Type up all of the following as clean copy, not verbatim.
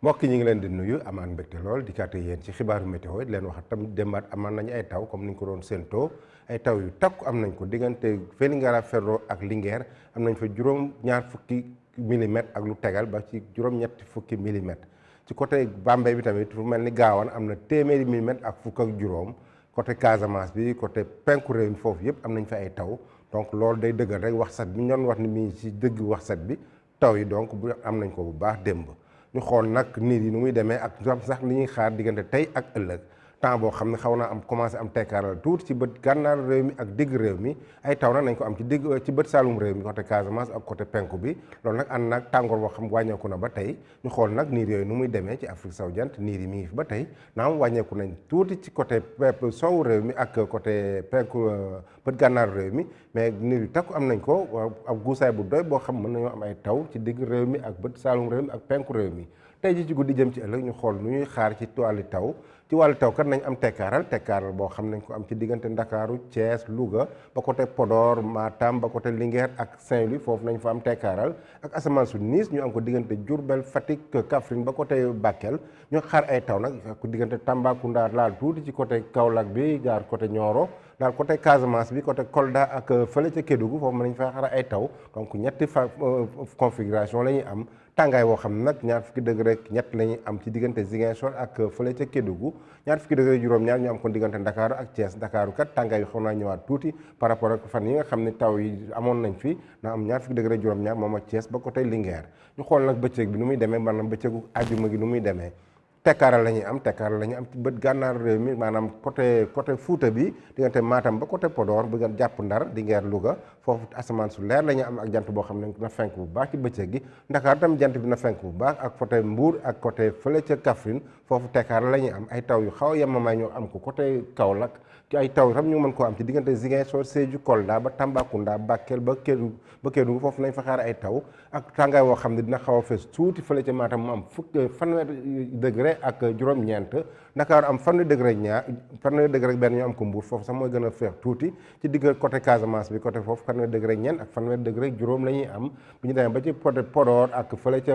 mbokk ñi ngi leen di nuyu amaan mbégte lool di kàtte yéen ci xibaaru météo di leen wax tam démbaat amaan nañu ay taw comme ni ñu ko doon séentoo ay taw yu takku am nañ ko diggante Vélingara Ferlo ak Linguère am nañ fa juróom-ñaar fukki millimètres ak lu tegal ba ci juróom-ñetti fukki millimètres ci côté Bambey bi tamit fu mel ni Gaawaan am na téeméeri millimètres ak fukk ak juróom côté Casamance bi côté penku réew mi foofu yëpp am nañ fa ay taw donc loolu day dëggal rek wax sat bi ñu doon wax ni mi ci dëgg wax sat bi taw yi donc bu am nañ ko bu baax démb ñu xool nag nit yi nu muy demee ak sax li ñuy xaar diggante tey ak ëllëg temps boo xam ne xaw naa am commencé am tekkaaral tuuti ci bët gànnaaru réew mi ak digg réew mi ay taw nag nañ ko am ci bët saalum réew mi côté Casamance ak côté penku bi loolu nag ànd nag tàngoor boo xam wàññeeku na ba tey ñu xool nag niir yooyu nu muy demee ci Afrique sowu jant niir yi mi ngi fi ba tey naam wàññeeku nañ tuuti ci côté sowu réew mi ak côté penku bët gànnaaru réew mi mais niir yu takku am nañ ko ak guusaay bu doy boo xam mën nañoo am ay taw ci digg réew mi ak bët saalum réew mi ak penku réew mi tey ji ci guddi jëm ci ëllëg ñu xool nu ñuy xaar ci wàllu taw ci wàllu taw kat nañ am tekkaaral boo xam nañ ko am ci diggante Ndakaaru Thiès Louga ba côté Podor Matam ba côté Linguère ak Saint-Louis foofu nañ fa am tekkaaral ak asamaan su niis ñu am ko diggante Diourbel Fatick Kaffrine ba côté Bakel ñu xaar ay taw nag ko diggante Tambacounda laal tuuti ci côté Kaolack bi jaar côté Nioro daal côté Casamance bi côté Kolda ak fële ca Kédougou foofu mën nañ fa xaar ay taw donc ñetti configuration la ñuy am tàngaay boo xam ne nag ñaar fukki degré rek ñett la ñuy am ci diggante Ziguinchor ak fële ca Kédougou ñaar fukki degré juróom-ñaar ñu am ko diggante Ndakaaru ak Thiès Ndakaaru kat tàngaay bi xaw naa ñëwaat tuuti par rapport ak fan yi nga xam ne taw yi amoon nañ fi na am ñaar fukki degré juróom-ñaar moom ak Thiès ba côté Linguère ñu xool nag bëccëg bi nu muy demee maanaam bëccëgu àjjuma gi nu muy demee tekkaaral la ñuy am ci bët gànnaaru réew mi maanaam côté Fuuta bi diggante Matam ba côté Podor bu ngeen jàpp Ndar Linguère Louga foofu asamaan su leer la ñuy am ak jant boo xam ne na fenk bu baax ci bëccëg gi Ndakaar tam jant bi na fenk bu baax ak côté Mbour ak côté fële ca Kaffrine foofu tekkaaral la ñuy am ay taw yu xaw a yemamaay ñoo am ko côté Kaolack ci ay taw tam ñu mën koo am ci diggante Ziguinchor Sédhiou Kolda ba Tambacounda Bakel ba Kédougou foofu nañ fa xaar ay taw ak tàngaay woo xam ne dina xaw a fees tuuti fële ca Matam mu am fanweeri degré ak juróom-ñeent Ndakaaru am fanweeri degré benn ñu am ko Mbuur foofu sax mooy gën a feex tuuti ci digg côté Casamance bi côté foofu fanweeri degré ñeent ak fanweeri degré juróom la ñuy am bu ñu demee ba ci côté Podor ak fële ca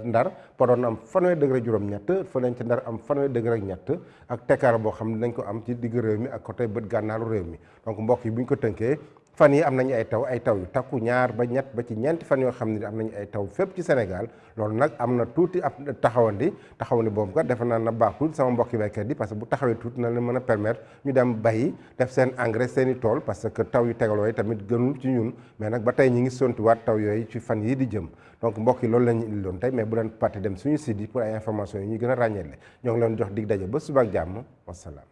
Ndar Podor na am fanweeri degré juróom-ñett fële ca Ndar am fanweeri degré ñett ak tekkaar boo xam ne dañ ko am ci digg réew mi ak côté bët gànnaaru réew mi donc mbokk yi bu ñu ko tënkee fan yi am nañu ay taw yu takku ñaar ba ñett ba ci ñeenti fan yoo xam ne am nañu ay taw fépp ci Sénégal loolu nag am na tuuti ab taxawandi boobu kat defe naa na baax tuuti sama mbokki baykat yi parce que bu taxawee tuuti na leen mën a permettre ñu dem bayi def seen engrais seen i tool parce que taw yu tegaloo yi tamit gënul ci ñun mais nag ba tey ñi ngi sontuwaat taw yooyu ci fan yii di jëm donc mbokk yi loolu la ñu indi loon tey mais bu leen parti dem suñu site yi pour ay informations yi ñu gën a ràññeele ñoo ngi leen jox dig daje ba suba ak jàmm wasalaam